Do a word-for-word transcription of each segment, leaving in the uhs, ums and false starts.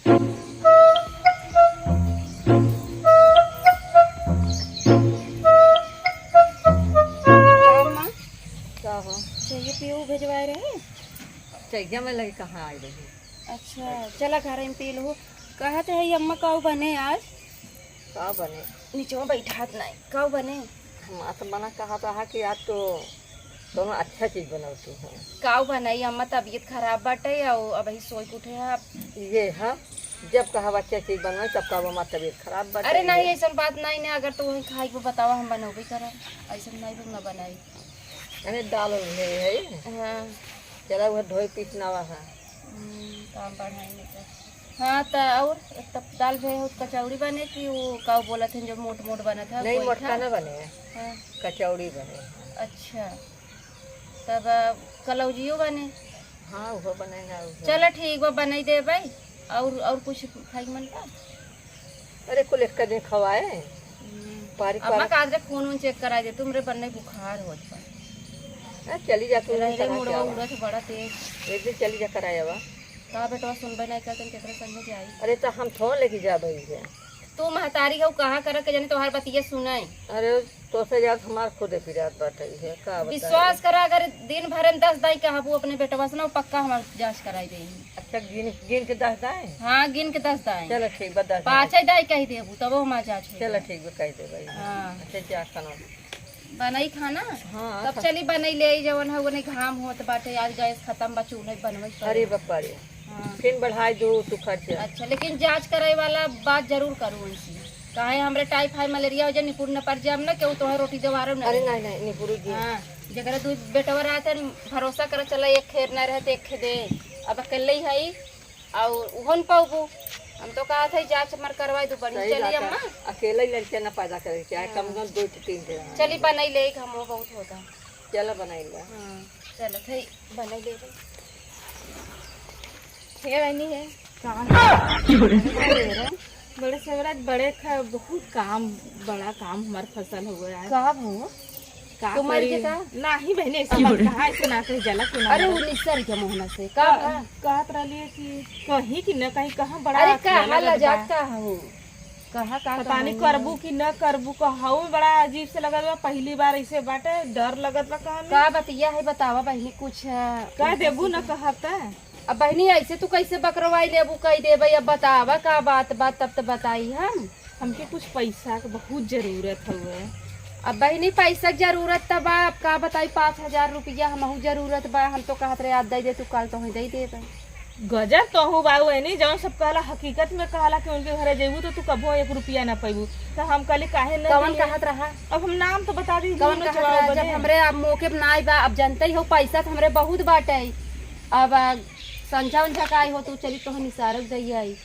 का माँ? का हो? चाहिए पियो भेजवाए रहे? चाहिए, मैं लगे कहाँ आई रही। अच्छा, चला घर में पी लो। कहत है अम्मा, काऊ बने आज? का बने? नीचे में बैठात नहीं, काऊ बने? हम तो मना कहत रहा कि आज तो कौनो अच्छा चीज बनाओ तू। हाँ। काऊ बनाई अम्मा, तबीयत खराब बाटे और अबही सोई के उठे है। ये है, जब कहा अच्छा चीज बनाओ तब कहा हमार तबीयत खराब बाटे। अरे नहीं, ये ऐसन बात नहीं ना, अगर तो वही खाई को बतावा, हम बनोबे करब, ऐसन नहीं ना बनाई। अरे दाल उल है, है? हाँ। चला वो धोई पीसना हुआ है। हम्म, काम बढ़ाई में तो। हाँ, त और एक तब दाल भे हो, कचौड़ी बने कि वो का बोलत हैं जो मोट मोट बनत है, नहीं, गोईठा? मोटका ना बने, हाँ। कचौड़ी बने। अच्छा, तब, अ, कलौजियो बने? हाँ, वो बने ना, वो। चला ठीक बा, बनाई देबै। और, और कुछ खाई के मन बा? अरे, कुल एक दिन खवाए। हम्म। पारी अम्मा पारी। का आज फोन उन चेक कराई दे, तुमरे बन्ने बुखार होत बा। अरे, चली जा, तू रहे रे, करा के मुड़वा आवा। उड़त बड़ा तेज। एक दिन चली जा, कराए आवा। का बेटवा सुनबे नहीं करते, केकरे संगे जाई? अरे, तो हम थोड़ लेके जाबे इसे। तू महतारी हो, कहाँ करत के जाने तोहार बतिया सुनाई। अरे, तोसे जात हमार खुदे पिरात बाटे, इहे का बताई? विश्वास करा, अगर दिन भर में दस दाई कहबू अपने बेटवा से ना, वो पक्का हमार जांच कराई देही। अच्छा, गिन, गिन के दस दाई? हाँ, गिन के दस दाई। चलो ठीक बा, दस दाई। पाँचे दाई कह देबू, तबो हमार जांच होई। चलो ठीक बा, कह देबे। हाँ। अच्छा, जा खाना। बनाई खाना? हाँ, तब खा- चली बनाई ले आई, जवन है, वो नहीं घाम होत बाटे, आज गैस खत्म बा, चूल्हे बनवे के पड़ी। अरे बाप रे। हाँ। फिर बढ़ाई दो तू खर्चा। अच्छा, लेकिन जांच कराए वाला बात जरूर करू उनसे। काहे हमरे टाइफाइड मलेरिया हो जाए, निपुर न पड़ जाए ना, केहू तोहे रोटी देवारो ना अरे रहे। नहीं, नहीं, निपुर जी। हाँ, जकरा दू बेटवा रहते, भरोसा कर चला, एक खेर ना रहते, एक खेदे। अब अकेले ही हई, और उहो न पाऊबू। हम तो कहा था, जांच हमार करवाई दू, बड़ी सही चली बात है। अम्मा। अकेले ही लड़के ना पैदा करे, चाहे हाँ। कम से कम दो से तीन के रहा। चली बनाई ले, एक हमो बहुत होता। चला बनाई ले। हाँ, चला, थे बनाई ले। हे बहनी है, कहाँ है? बड़े सेवराज, बड़े ख-, बहुत काम, बड़ा काम हमार फसल हो गया है। का हो? का तुम्हारे करी? के का? नाही बहनी, ऐसा बात कहा, ऐसे ना कही जाला, कि ना अरे, हो। वो निसर के मोहना से, का का-, बा? कहत रहली है कि कहीं कि न कहीं, कहाँ बड़ा अरे, का अखियाला हाल बा। जात का हो? कहा का पता नहीं कहनी करबू है? कि न करबू, कहऊ में बड़ा अजीब से लगत बा, पहली बार ऐसे बाटे, डर लगत बा कहनी। का बतिया है, बतावा बहिनी कुछ, कह कुछ देबू न कहब त। अब बहिनी ऐसे तू कैसे बकरवाई लेबू, कह देबे, अब बतावा का बात बा, तब त बताई हम। हमके कुछ पैसा के बहुत जरूरत हउए। अब बहिनी पैसा के जरूरत त बा, अब का बताई, पाँच हजार रुपया हमहू जरूरत बा, हम तो कहत रहे आज दे दे, तू कल तोहे दे देबे। गजब तोहू बाऊ है नी, जौन सब कहला हकीकत में कहला कि उनके घरे जइबू तो तू कबो एक रुपया ना पइबू। तो हम कहली काहे न कवन दिए? कहत रहा? अब हम नाम तो बता दी, कवन कहत रहा? जब हमरे अब मौके पे ना आइबा, अब जनते ही हो पैसा तो हमरे बहुत बाटे। अब, आ, संझा उंझा का आई हो तो चली तोहन इशारक दई आई।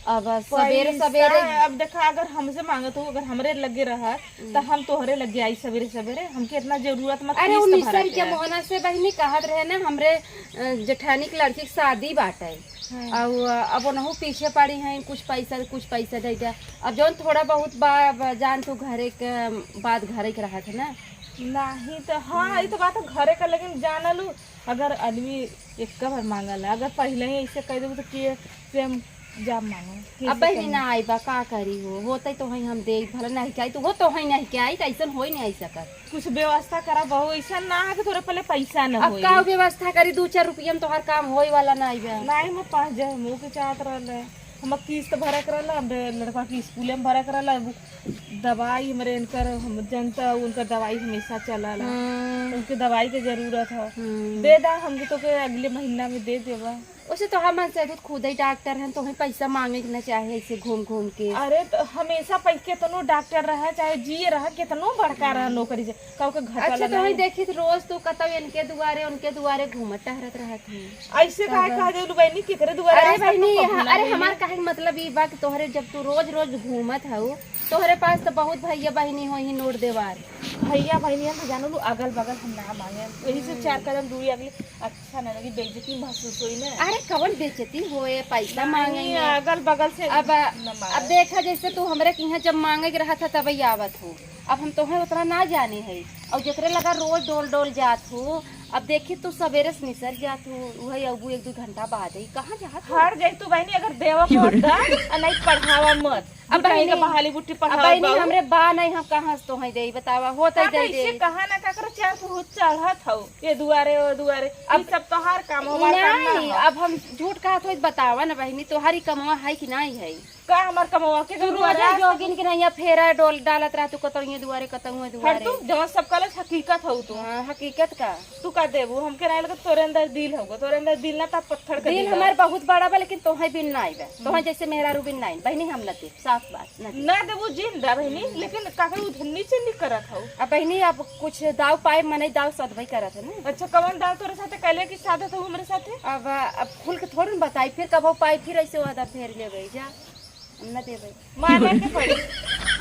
अब सबेरे पैसा, सबेरे अब देखा, अगर हमसे मांगत हो, अगर हमरे लगे रहत, हम्म। त हम तोहरे लगे आई सबेरे सबेरे। हमके इतना जरूरत मत अरे, पीस उ तो भरा निसर के के। मोहना से बहिनी कहत रहे ना, हमरे, अ, जेठानी के लड़की के शादी बाटे। हाँ। अउ, अ, अब ओनहु पीछे पड़ी हैं, कुछ पैसा, कुछ पैसा दे दे। अब जौन थोड़ा बहुत बा, बा, जान तू घरे के बात घरे के रहत है ना। नाही तो, हाँ, हम्म। ई तो बात घरे का, लेकिन जानलू, अगर आदमी एक बार मांगला, अगर पहिले ही ऐसे कह देबू तो के, के हम जाब मांगो? के अब से बहिनी कहीं? ना आई बा, का करी हो? होते तो हई हम दे, भला नहीं के आई, तो हो तो हई नहीं के आई, तो ऐसन होई नहीं आई सकत। कुछ व्यवस्था करा बहू, ऐसा ना है कि तोरे पहले पैसा न अब होई। का व्यवस्था करी? दू चार रुपया में तोहार काम होए वाला ना आई बा। नहीं, मैं पाँच हजार मुँह के चाहत रहले, हम किस्त भरे के रहला, हमरे लड़का के स्कूले में भरे के रहला, अब दवाई हमरे इनकर, हम जनता, उनकर दवाई हमेशा चलला। हम्म। उनके दवाई के जरूरत है। हम्म। दे दा, हम तो के अगले महीना में दे देबा। वैसे तो हमन से तो खुद ही डॉक्टर हैं, तो हमें पैसा मांगे के ना चाहे ऐसे घूम घूम के। अरे तो हमेशा पै-, केतनो डॉक्टर रहे, चाहे जीए रहे, केतनो बड़का रहे नौकरी से, कहू के घाटा अच्छा, तो लगा। हमें देखी तो रोज तो कतौ इनके दुआरे, उनके दुआरे घूमत टहरत रहत हैं। ऐसे काहे तब कह देलू बहनी, केकरे दुआरे अरे आज तक बहनी, तो कहूँ यहाँ, ना अरे गइली। हमार कहे के मतलब ई बा कि तोहरे जब तू रोज रोज घूमत हऊ, तोहरे पास तो बहुत भैया बहनी होई ही नोट देवार। भैया बहनी हम तो जानो लू अगल बगल हम ना मांगे, यही से हम्म। चार कदम दूरी अगली अच्छा ना लगी, बेइज्जती महसूस होई ना। अरे कवन बेइज्जती होए, पैसा नहीं, मांगे हैं। अगल बगल से अब, न मांगे। अब देखा जैसे तू हमरे के यहाँ जब मांगे के रहा था तब ही आवत हो, अब हम तोहे उतना ना जाने है, और जेकरे लगा रोज डोल डोल जात हो, अब देखी, तू सबेरे से निसर जात हो, उहे अबू एक दो घंटा बाद ही। कहाँ जात हो? हट जाई तू बहिनी, अगर देवा को दा, आ नहीं पढ़ावा मत। अब बुढ़ाई बहिनी, के बहाली बुट्टी अब पढ़ावा बहिनी, बाऊ। हमरे बा नहीं, हम कहाँ से तोहई देई, बतावा, होत ही का दे कैसे दे। कहाँ ना का करो, चार को चढ़त हऊ, ये दुआरे, वो दुआरे, अब ई सब तोहार काम, हमार काम ना नहीं, हो। अब हम झूठ कहत होई, बतावा ना बहिनी, तोहारी कमवा है कि नहीं है? का हमार कमवा के तू दुआरे रोजे आज तक जोगिन के नैया फेरा डोल डालत रह तू, कतौए दुआरे, कतौए हट दुआरे। तू, जवन सब कहलस हकीकत हऊ तू। हाँ, हकीकत का? तू का देबू? हमके नाहीं लगत तोरे अंदर दिल हउवे, तोरे अंदर दिल ना, त पत्थर के दिल दिल हमार हउवे। बहुत बड़ा बा, लेकिन तोहे बिन नाई बा। तोहे जैसे मेहरारू बिन नाई, बहिनी हम न देब, साफ बात, न देब। ना देबू जिंदा बहिनी, लेकिन काहे उ नीचे नहीं करत हऊ? अब बहिनी, अब कुछ दाव पाए, मनई दाव सधबई करत है ना। अच्छा, कवन दाव तोरे साथे कैले कि साधत हऊ हमरे साथे? अब, अब खुल के थोड़ी न बताई, फिर कबो पाई, फिर ऐसे वादा फेर लेबे जा। हम ना देबे। माने के पड़ी।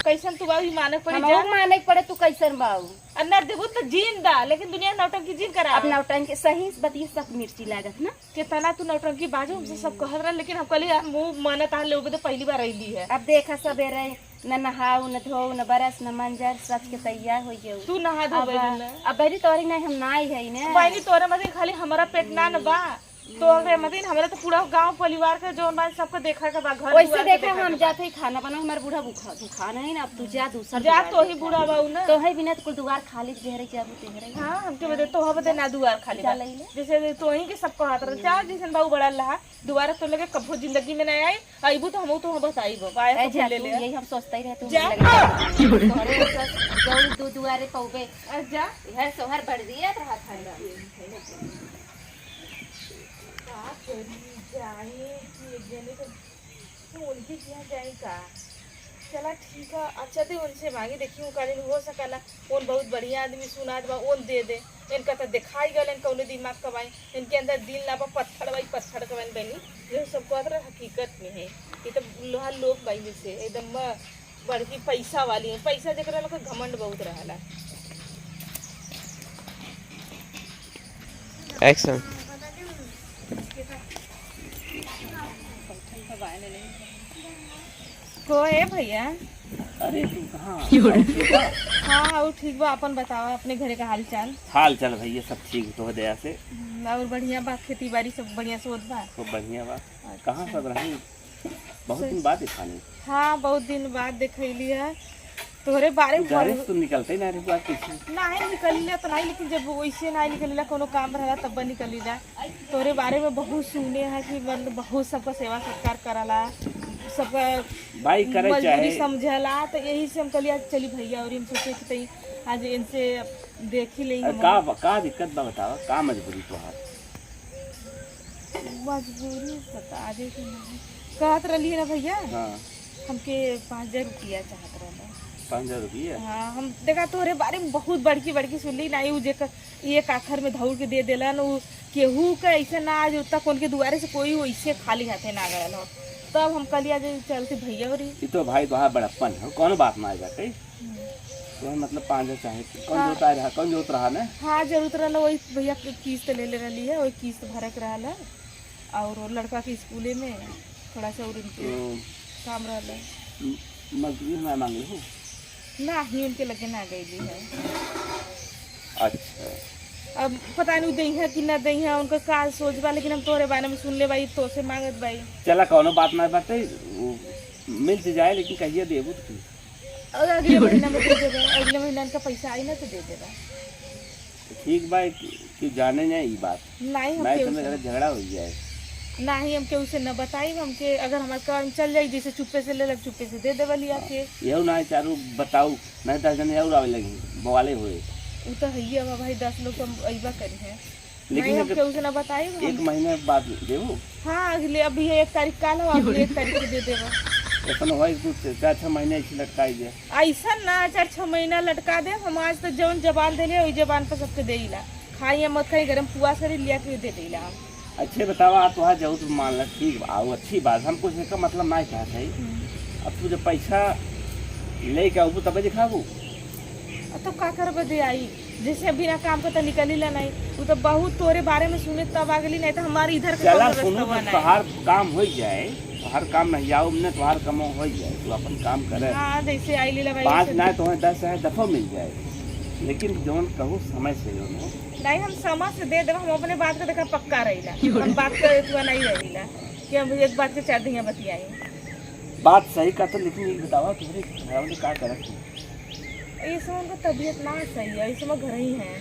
कैसन तू बाऊ, ई माने के पड़ी हमहू जा। माने के पड़े, तू कैसन बाऊ? आ ना देबू त जीन दा, लेकिन दुनिया नौटंकी जीन करा। अब नौटंकी सही से बतिये, सब मिर्ची लागत ना। केतना तू नौटंकी बाजू, हमसे सब कहत रहा, लेकिन हम कहली, "यार, मुंह माने तार ले, उबे तो पहली बार अइली है।" अब देखा सबेरे, न नहाऊ, न धोऊ, न बरस, न मंजर, सच के तैयार हो गयो। तू नहा धो अब, बैठल ना। अब बहरी तोरी नहीं, हम नाई है ने। बहनी तोरे मते खाली हमारा पेट ना न बा। तोहरे मतिन, हमरे तो पूरा गांव परिवार के जौन बा, सबके देखा के बा, घर वैसे दुआर के देखा, देखा हम के बा। जात हई खाना बनावे, हमार बूढ़ा भूखा, भूखा नहीं ना, अब तू जा दूसर जा, दुआर तोही देखा। बूढ़ा बा उ ना। तोहे बिना तो कुल दुआर खाली जेहरे जाबू तेहरे। हाँ, हमके बदे, तोह बदे ना दुआर खाली जा बा। लई ले। जैसे तोही के सब कहत रह, जा, जैसन बाऊ बड़ा लहा, दुआरा तो लगे कभो जिंदगी में ना आई, अइबू तो हमहू तो बताइबो, आया ए तो जा, ले तू ले। यही हम सोचते ही रहे, तू जा। लगे जा। तोहरे जौन दू दुआरे पौबे। आ जा। यह सोहर बढ़ दिया तो हाथ हल्ला। का करी, जाए कि एक जने के, तो उनके किहाँ जाए का? चला ठीक है, अच्छा दे उनसे मांगी, देखी वो कालिन हो सकला, उन बहुत बढ़िया आदमी सुनात बा, उन दे दे। इनका तो दिखाई गल, इनका उन्हें दिमाग कमाई, इनके अंदर दिल ना बा, पत्थर बाई, पत्थर कमाई बनी, जो सब कहत रहे हकीकत में है। ये तो लोहा लोग बाई में से एकदम म-, बड़की पैसा वाली है, पैसा जेकरा लगे घमंड बहुत रहला। एक्शन। को ए भैया? अरे तू कहाँ? हाँ, हाँ, वो ठीक बा। अपन बतावा, अपने घरे का हाल चाल? हाल चाल भैया सब ठीक, तोह दया से। हम्म, और बढ़िया बा, खेती बाड़ी सब बढ़िया से होत बा? खूब बढ़िया बा। अच्छा। कहाँ सब रही? बहुत दिन बाद दिखानी। हाँ, बहुत दिन बाद देखैली है। तोहरे बारे में तू घरे से बहुत तो निकलते ना रही, बात कैसे? नाहीं निकलीला तो नाहीं, लेकिन जब वैसे नाहीं निकलीला, कोनो काम रहला तब निकलीला। तोहरे बारे में बहुत सुने हैं कि मतलब बहुत सबका सेवा सत्कार कराला, सबका भाई करे मजदूरी चाहे। समझला, तो यही से हम कहली आज चली भैया, और हम सोचे कि तई आज इनसे देखी ले अरे हम। का, का दिक्कत बा बतावा, का मजबूरी तोहार? मजबूरी बता दे कि नहीं। कहत रहली है ना भैया, हाँ। हमके पाँच हजार रुपया चाहत रहला। पाँच हजार रुपया? हाँ, हम देखा तोहरे बारे में बहुत बड़की बड़की सुनली ना, उ जेकर एक आखर में धौड़ के दे देलन, उ केहू के ऐसे ना आज तक उनके दुआरे से कोई वैसे खाली हाथे ना गयल हो। तब हम कहली आज चलती भैया हो रही। ई तो भाई तोहार बड़प्पन है, कौनो बात ना आ जाते। हम्म। तो मतलब पाँच हजार चाहे, कौन हाँ। जोता रहा, कौन जोत रहा ना? हाँ, जरूरत रहला वही भैया के किस्त ले ले रहली है, वही किस्त भरे के रहला। और वो लड़का के स्कूले में थोड़ा सा और इनके तो काम रहला। म-, मजदूरी ना मांगे हो? ना ही, उनके लगे ना गईली है। अच्छा। अब पता नहीं देइहा कि ना देइहा, उनका का सोच बा, लेकिन हम तोहरे बारे में सुन ले बाई, तो से मांगत बाई। चला, कौनो बात ना बाटे, वो मिल तो जाए, लेकिन कहिए देबू तो ठीक। और अगले महीना में दे देबे, अगले महीना इनका पैसा आई ना तो दे देबे। ठीक बा, कि जाने ना ई बात। नहीं, हम मैं केहू तुम्हें से अगर झगड़ा हो जाए। नहीं, हम केहू से न बताई, हमके अगर हमार काम चल जाई, जैसे चुप्पे से ले लब, चुप्पे से दे देबे लिया के। यहू ना चारू बताऊ, नहीं दस जने और आवे लगी, बवाले हुए। उ तो हइये बा भाई, दस लोग तो अइबा करी हैं। लेकिन नहीं, हम एक, केहू से ना बताई, हम एक महीने बाद देबू? हाँ, अगले, अभी एक तारीख काल हो, अगले एक तारीख के दे देबा। ऐसन होई, तू चार छह महीने ऐसे लटकाई दे। ऐसा ना, चार छह महीना लटका दे। हम आज तो जौन जबान देले, वही जबान पर सबके देइला। खाई या मत खाई, गरम पुआ से लिया के दे देइला हम। अच्छे बतावा, आप तोहार जरूरत मान ला, ठीक बा, वो अच्छी बात, हम कुछ एकर मतलब ना कहत है। हम्म। अब तू जब पैसा लेके आबू तबे दिखाबू। अब तो का करबे दे आई, जैसे बिना काम के तो निकली ला नहीं। वो तो बहुत तोरे बारे में सुने तब आ गली, नहीं तो हमारे इधर के चला कौनो सुनू, रास्ता जब नहीं। तोहार काम हो जाए, तोहार काम नहीं आओ, हमने तोहार काम हो जाए, तू अपन काम करे। हाँ, जैसे आई लीला भाई बात से ना तो है, दस है, दफा मिल जाए, लेकिन जौन कहू समय से जौन हो। नहीं, हम समझ से दे देब, हम अपने बात का देखा पक्का रहिला। हम बात का एतुआ नहीं रहिला कि हम एक बात के चार दिया बतियाई। बात सही कहत, लेकिन ये बतावा, तुम्हारे घर वाले का करत हैं? ये समय उनका तबीयत ना सही है, इस समय घर ही हैं।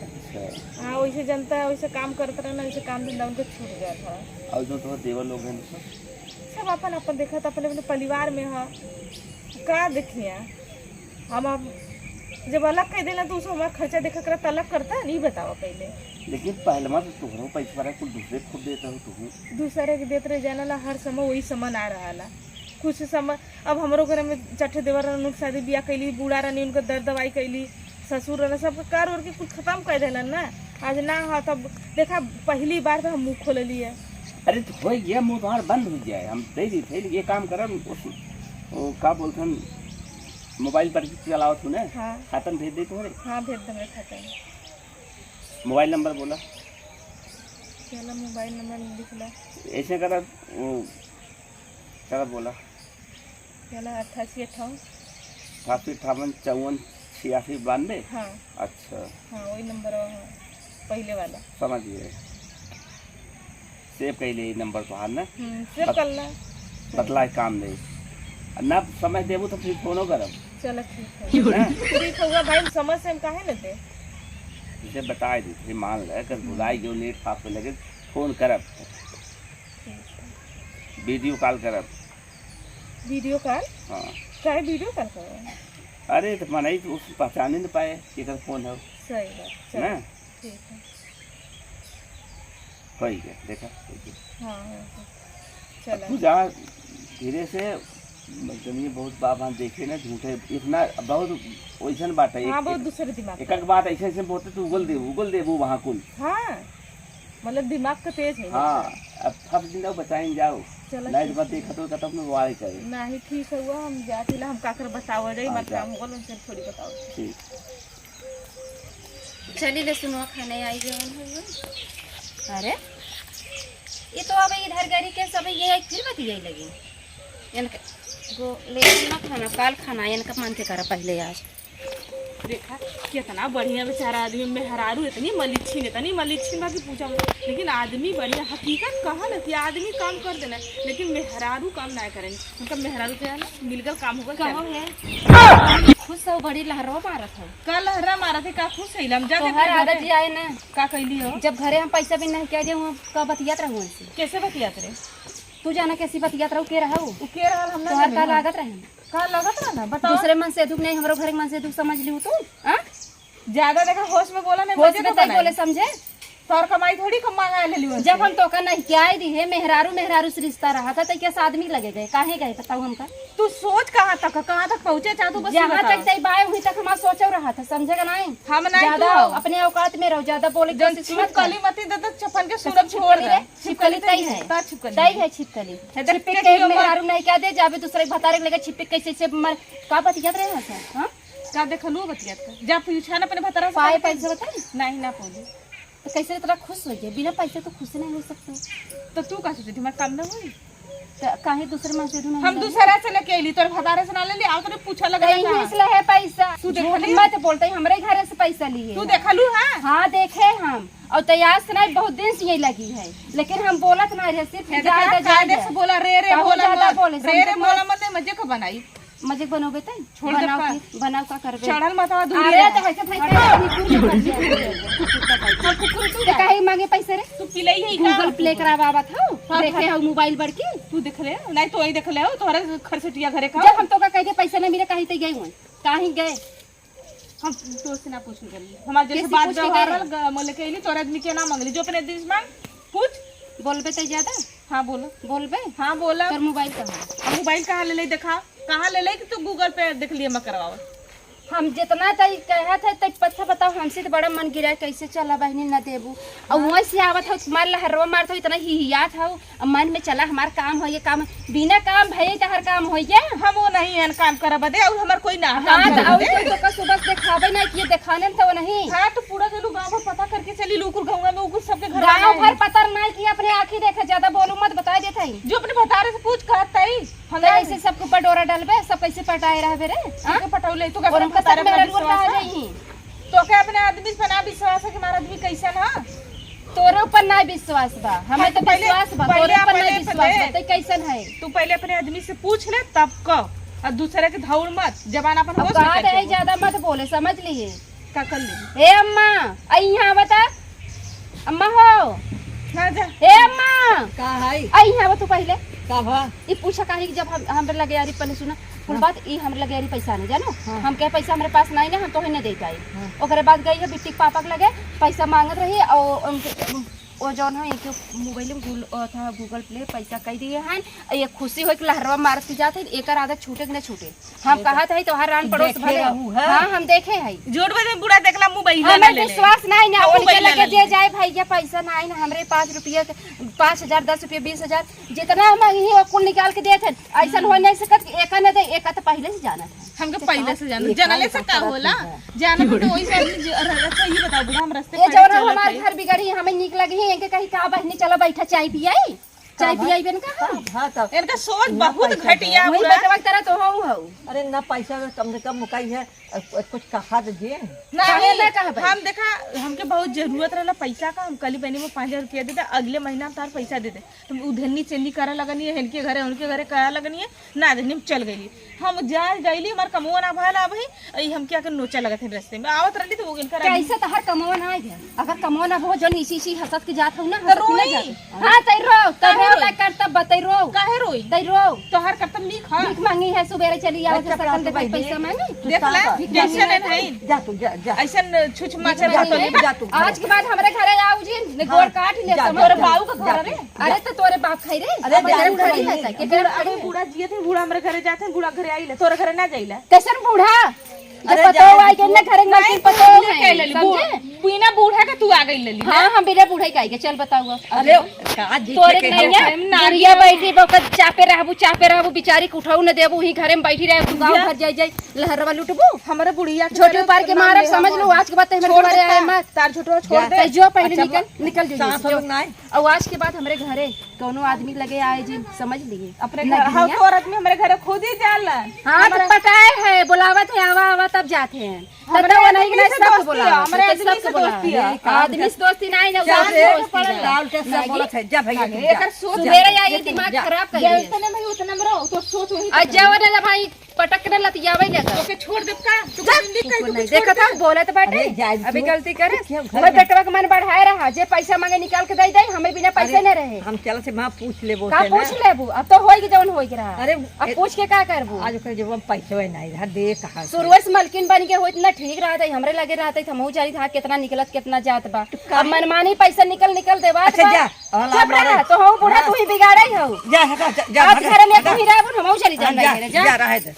अच्छा। हाँ, वैसे जनता है, वैसे काम करत रहे ना, वैसे काम धंधा उनका छूट गया था। और जो तुम्हारे देवर लोग हैं, सब? सब अपन अपन देखत, अपने अपने परिवार में है, का देखिए। हम अब जब अलग कर देना तो उसको हमारा खर्चा देखा करता, अलग करता, नहीं बतावा पहले। लेकिन पहलवा तो तोहरो पैसा रहा, कुल दूसरे को खूब देता हो तू। दूसरे के देत रहे, जाना ला, हर समय वही समय ना रहा ला। कुछ समय अब हमरो घर में चट्ठे देवर रहन, उनके शादी बियाह कैली, बूढ़ा रहनी, उनका दर दवाई कैली, ससुर रहन, सबके कर ओर के कुछ खत्म कर देलन ना। आज ना हो तब देखा, पहली बार तो हम मुँह खोल लिए। अरे तो हो गया, मुँह तुम्हारा बंद हो जाए, हम दे दी थे। ये काम करम, उस, वो का बोलथन, मोबाइल पर चलावत हूँ ना, हाँ। खाता में भेज दे तुम्हारे। हाँ, भेज दे मेरे खाता में। मोबाइल नंबर बोला। चला, मोबाइल नंबर लिख ला। ऐसे करा, वो, चला बोला। चला, अट्ठासी अट्ठावन। अट्ठासी अट्ठावन चौवन छियासी बानवे। हाँ। अच्छा। हाँ, वही नंबर है, पहले वाला। समझ गए। सेव कर ले नंबर तोहार ना। हम्म, सेव बत-, कर ला। बतला के काम दे। आ ना समय देबू तो फिर फोनो करब। चलो ठीक है। हैं? ठीक हुआ भाई, हम समय से हम काहे न दे? इसे बताए दी, फिर मान ले, अगर भुलाई गयो, नेट फाफ पे लगे, फोन करब। ठीक है। वीडियो कॉल करब। वीडियो कॉल? हाँ। काहे वीडियो कॉल करब? अरे तो मनई तो उस पहचाने न पाए कि एकर फोन है। सही बात, चलो। ना? ठीक है। होई गया, देखा, होई गया। हाँ, हाँ, हाँ। अब चला। तू जा धीरे से, मतलब, ये बहुत बाप हम देखे ना, झूठे, इतना बहुत वैसन बात है। हाँ, एक, बहुत एक, दूसरे दिमाग एक, का। एक बात ऐसे, ऐसे बोलते, तू उगल दे, उगल दे वो वहाँ कुल। हाँ, मतलब, दिमाग का तेज है। हाँ, अब फंस दिन जाओ, बचाइन जाओ। चला, नहीं ठीक तो है। देखत हो, कतब में वाई करे। नहीं, ठीक है, वो हम जाते ला, हम काकर बताओ रे, हाँ, मत जा। काम होल, उनसे थोड़ी बताओ। ठीक। चली ले सुनवा खाने आई जवन है वो। अरे, ये तो अब इधर गरी के सब ये आई फिर बतियाई लगी। इनके गो ले ना खाना, काल खाना, इनका मन के करा पहले आज। देखा, कितना बढ़िया बेचारा आदमी, मेहरारू इतनी मलिच्छिन, इतनी मलिच्छिन बा कि पूछा मत। लेकिन आदमी बढ़िया, हकीकत कहा न कि आदमी काम कर देना, लेकिन मेहरारू काम ना करे। उनका मेहरारू के ना मिलकर काम होगा, कहो चल। है। खुश हो, बड़ी लहरवा मारत हो। का लहरा मारत है, का खुश है? हम जाते तोहर थे घरे। आदत ही आए ना। का कैली हो? जब घरे हम पैसा भी नहीं क्या दे, हम का बतियात रहू उनसे? कैसे बतियात रहे? तू जाना कैसी बतियात रहू, के रहू? उ के रहल, हम ना तोहर जाने का ना। लागत रहे? का लागत रहे ना, बताओ। दूसरे मन से दुख नहीं, हमरो घर के मन से दुख समझ लिहू तू, हाँ? ज्यादा देखा, होश में बोला नहीं, होश मजे में को तय बनाई। बोले समझे? तोर कमाई थोड़ी कम मांगा ले लियो जब से। हम तोका नहीं क्या आई दी है, मेहरारू, मेहरारू से रिश्ता रहा था, तो कैसे आदमी लगे गए, काहे गए, बताओ हमका? तू सोच कहाँ तक, कहाँ तक पहुँचे, चाह तू बस ये जहाँ बताओ। तक तय बाय, वहीं तक हमारा सोचो रहा था, समझे का नहीं? हम नहीं ज्यादा तू हो। अपने औकात में रहो, ज्यादा बोले की जन कोशिश मत कर। छिपकली मती दे, तो चपन के सूरत छोड़ छिपकली दे। रे, छिपकली छिपकली तई है। है। का छिपकली? तई है छिपकली। है, देख छिपी के के मेहरारू नहीं क्या दे, जाबे दूसरे के भतारे के लेके छिपी कैसे से मर, का बतियात रहे हैं सर, हाँ? का देखलू बतियात का? जा पूछा ना अपने भतारा से पाए का पैसे बताई? नहीं, ना पौली। तो कैसे इतना खुश हो गया? बिना पैसे तो खुश नहीं हो सकते। तो तू का सोचे, हमारा काम ना होई? तो काहे दूसरे मन से दूँ हम नहीं? दूसरा से लेके अइली, तोर भतारे से ना ले ली, आओ तोरे पूछा लगे कहीं ना। इसलिए है पैसा। तू झूठ देखली? मत बोलते, हमरे घरे से पैसा लिए तू है। देखलू है? हाँ, देखे हम। और तैयार से नहीं, बहुत दिन से यही लगी है, लेकिन हम बोलत ना रहे, सिर्फ ये ज्यादा देखा, ज्यादा कायदे है। से बोला, रे, रे, कहूँ बोला ज्यादा मत। बोले, रे, रे, समझे बोला मत। मत, मजे को बनाई। मजे को बनोबे तई? छोड़ दे बनाओ का। की, बनाओ का करबे? चढ़ल माथा दूर अरे, है। तो ऐसे भाई का नहीं, दूर कर दिया। हम कुकुर तू तो है। काहे मांगे पैसे रे? तू पिलाई है का? Google Play करावा आवत हो। हाँ, देखे हाँ। हो मोबाइल बड़की? तू देख ले, नहीं तो वही देख ले हो, तोहरे खरसटिया घरे का। जब हम तो का कह दे पैसे ना मिले, काहे ते गए हुए? काहे गए? हम तोसे ना पूछन करी। हमार जैसे कैसे बात पूछ के व्यवहार गए? रहल, ग-, मोले कहली, तोर आदमी के ना मंगली, जो अपने दिल से मांग, पूछ। बोलबे तई ज्यादा? हाँ, बोलो। बोलबे? हाँ, बोला। तोर मोबाइल कहाँ है? अब मोबाइल कहाँ ले ले, देखा? कहाँ ले ले कि तू Google पे देख लिए, मैं करवाओ। हम जितना तई कहा था, तई पत्था बताओ, हमसे तो बड़ा मन गिरा, कैसे चला बहिनी, न देबू। और वहीं से आवत हो, मार लहरवा मारत हो, इतना हिहियात हो, अब मन में चला, हमार काम हो, ये काम, बिना काम भये तहर काम हो ये? हम वो नहीं है, काम करे बदे, और हमार कोई ना हाँ, काम तो करे और बदे। कोई तो का सुबह से देखावे ना कि ये देखाने में तो वो नहीं। हाँ, तो पूरा चलू गाँव भर पता करके चली, लू कुल गाँव में, उ कुल सबके घर गाँव वाला भर है। पता नहीं कि अपने आँखी देखे, ज्यादा बोलू मत, बता देत हई। जो अपने भतारे से पूछ कहत हई, हम तो ना ऐसे सबके ऊपर डोरा डालबे, सब कैसे पटाए रहबे रे? हाँ? सबके पटौले, तू का और अपने उनका भतारे सब मेरा पर लोग विश्वास कहाँ है? जाई? तोके अपने आदमी पर ना विश्वास है कि हमारा आदमी कैसन है? तोरे ऊपर ना विश्वास बा, हमें हाँ, तो तो पहले, विश्वास बा, पहले तोरे ऊपर ना अपने, विश्वास बा, पहले तै कैसन है? तू पहले अपने आदमी से पूछ ले, तब कह, और दूसरे के धौड़ मत, जबान अपन अब होश में कहा रखे दे, हो। ज्यादा मत बोले, समझ लिए। का कर ले? ए अम्मा, आई यहाँ बता। अम्मा हो। हाँ, जा। ए अम्मा। का है? आई यहाँ बता तू पहले। का भा? ई पूछा काहे कि जब हम, हमरे लगे यारी पहले सुना, कुल हाँ। बात ई हमरे लगे यारी पैसा नहीं जानो। हाँ। हम कहे पैसा हमरे पास नहीं ना, हम तोहे न दे पाई। हाँ। ओकरे बाद गई है बिट्टी के पापा के लगे, पैसा मांगत रही और उनके, वो जौन है इनके मोबाइल में गूल-, ओ था Google Pay पैसा कई दिए हैं। ये खुशी होई कि लहरवा मारत के जात है, एकर आदत छूटे कि न छूटे। हम ये तो कहत है तोहार रान पड़ोस देखे भले। रहू है। हाँ, हम देखे है। झूठ बोले, बूढ़ा देखला मोबाइल हमें ना ले ले। विश्वास नहीं ना, हम उनके मोबाइल लगे ना ले जे ले। जाए भैया पैसा नहीं ना, हमरे पाँच रुपया के, पाँच हजार, दस रुपया, बीस हजार, जितना मांगी है वो कुल निकाल के देत है। ऐसन हो नहीं सकत कि एका न दे, एका तो पहिले से जानत है। हमके अच्छा, पहिले से जानत, एक जानले साल से का का होला? करत है? जानत तो वही से आदमी जो, अच्छा, ये बताओ, बूढ़ा हम रास्ते ये खड़े जौन चलत हमार है। घर बिगड़ी, हमें नीक लगी है, इनके कहीं का बहनी चलो बैठा चाय पियाई, चाय हाँ, पियाई बेन का? हाँ, हाँ, तब इनका सोच ना बहुत पैसा घटिया दे। वही बूढ़ा। बटवा तरह तो हूँ हूँ। अरे ना पैसा दे, कम से कम मुकाई है, अ, अ, कुछ कहा दे जे। नहीं, काहे ना कहबे? हम देखा, हमके बहुत जरूरत रहला पैसा का, हम कल ही बहनी में पाँच हजार रुपया दे दे, अगले महीना हम तार पैसा दे दे। हम उधेनी चेनी करे लगनी है, इनके घरे, उनके घरे करे लगनी है, ना देनी, हम चल गईली। हम जा गईली, हमार कमवा ना भला अबही, ई हमके आके नोचा लगत है रस्ते में। आवत रहली तो वो इनका कैसे तोहर कमवा ना आए गया? अगर कमवा ना हो, जौन इसी इसी हंसत के जात हो ना, तो हंसत के ना रोई। जात। हाँ, तै रो, तै काहे रो, रोई? तै करतब बा, तै रो। काहे रोई? तै रो। तोहर करतब नीक है। भीख मांगी है, सुबेरे चली आवत है, अच्छा, सकल प्राप्त देखत भाई पैसा जी। मांगी। तू देख ला, साहब। जैसे नहीं है। जा तू, जा, जा। ऐसन छुछ माचर जा, बातों जा, में जा तू। आज के बाद हमरे घरे आऊ जी, ने हाँ, गोड़ काट ले जा, समझ तोरे लो। बाऊ का घर जा, रे। जा। अरे तो तोरे बाप खाई रे। अरे अब जा, घर जा, खड़ी जा, है, जा। के अरे घर बूढ़ा जियत है, बूढ़ा हमरे घरे जात है, बूढ़ा घरे आइले, तोरे घरे ना जाइला। कैसन बूढ़ा? जब अरे पतो जा, आई के ना घरे में नहीं, पतो तू है, कह लेली, समझे? बूढ़-, बिना बूढ़ा के तू आ गई लेली। हाँ, हम बिना बूढ़ा के आई के, चल बताओ अब। अरे, का जी तोरे के नहीं है, है, हम ना बुढ़िया दियो। बैठी बा, ओकर चापे रहबू, चापे रहबू, बिचारी के उठाऊ न देबू, ही घरे में बैठी रहे, तू गाँव जा। भर जाई जाई, लहरवा लुटबू। हमरे बुढ़िया के छोटी करे उपार के नाम मारब, ले समझ हम। लो, आज के बाद ते हमरे छोड़ दुआरे दे आए का? मत। तार छोटवा छोड़ अच्छा, दे। जो पहले अच्छा, निकल, निकल जो सास यहाँ से। लोग ना आए। और आज के बाद हमरे घरे कौनो आदमी लगे आए जी, समझ लिए। अपने नहीं घर, हाँ, दुनिया। तोर आदमी हमरे घरे खुद ही जाला। हाँ, तो हमारा पटाए है, बुलावत है, आवा, आवा, तब जाते हैं। तब हमरे तो वो नहीं, आदमी नहीं से सब दोस्ती बुलावत है, हमरे है, आदमी सबको से बुलावत दोस्ती है। है। अरे, काम आदमी से दोस्ती नहीं ना, जान उदास से दोस्ती पड़ल है। है। लाल टेस्ट से नहीं। बोलत है, जा भैया, अरे, जा। एकर सोच सुबेरे है। आई, दिमाग जा। खराब कर जा, दिया। इतने में उतना में रहो, तो सोच वही और तो जवन है भाई, पटक के न लतियावे ले तो। ओके छोड़ दे का? तू जा। जिंदगी कहीं कुकुर तू नहीं छोड़ देखत दे। हम बोलत बाटे। अरे, जाए अभी तू। गलती करे। तू क्यों घर हमर में? बेटवा के मन बढ़ाए रहा, जे पैसा मांगे निकाल के दे दे, हमें बिना पैसे अरे, न रहे। हम चल से वहाँ पूछ लेबो का से ना। पूछ लेबू? अब तो होई के जवन होई के रहा। अरे, अब ए, पूछ के का करबू? आज ओकर जब हम पैसे नहीं रहा, दे कहाँ से? शुरुए से मलकिन बन के होइत ना ठीक रहत है, हमरे लगे रहत है, हमहू जानी था कितना निकलत, कितना जात बा। तो अब काहे? मनमानी पैसा निकल, निकल देवा अच्छा, बा। जा। चुप रह, तो हूँ बूढ़ा, हाँ। तू ही बिगाड़े हो। जा, हटा, जा, जा, आज हटा, घर में हटा। तू ही रहबू, हमहू चली हाँ, जाना जा, है, जा। जा, रहे दे।